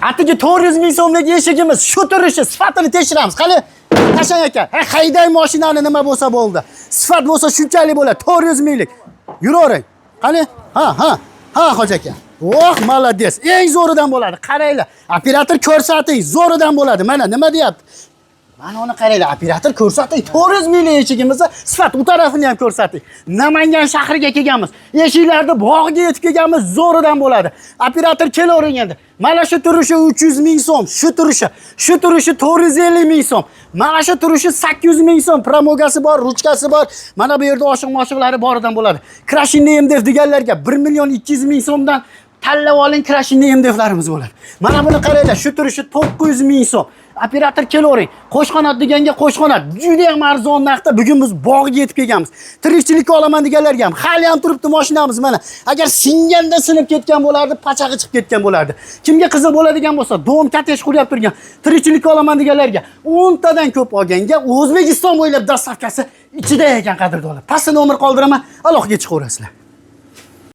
Atigi 400 ming so'mlik eshigimiz, shu turishi, sifatini tekshiramiz. Qani, tashlang aka. Ha, haydang mashinani, nima bo'lsa bo'ldi. Sifat bo'lsa shunchalik bo'ladi. 400 minglik. Yuravering. Qani? Ha, ha. Ha, hoji aka. Oh, молодец. Eng zo'ridan bo'ladi. Qaranglar. Operator ko'rsating, zo'ridan bo'ladi. Mana nima deyapti? Mana uni qaranglar, operator ko'rsating. 400 minglik eshigimizni sifat u tarafini ham ko'rsating. Namangan shahriga kelganmiz. Eshiklarni bog'iga yetib kelganmiz, zo'ridan bo'ladi. Operator kelavering endi. Mana shu turishi 300 ming so'm, shu turishi, shu turishi 450 ming so'm. Mana shu turishi 800 ming so'm. Promogasi bor, ruchkasi bor. Mana bu yerda oshiq-moshiqlari boridan bo'ladi. Крашеный МДФ deganlarga 1 million 200 ming so'mdan tanlab oling, крашеный МДФ larimiz bo'ladi. Mana buni qaranglar, shu turishi 900 ming so'm. Operator kelavering. Qo'shqanot deganga qo'shqanot. Juda ham arzon narxda bugun biz bog'ga yetib kelganmiz. Tirikchilikka olaman deganlarga ham hali ham turibdi mashinamiz mana. Agar singanda sinib ketgan bo'lardi, pachag'i chiqib ketgan bo'lardi. Kimga qiziq bo'ladigan bo'lsa, дом коттедж quryapti turgan. Tirikchilikka olaman deganlarga 10 tadan ko'p olganga O'zbekiston bo'ylab доставка si ichida ekan, qadrdonlar. Pastda nomer qoldiraman, aloqaga chiqaverasizlar.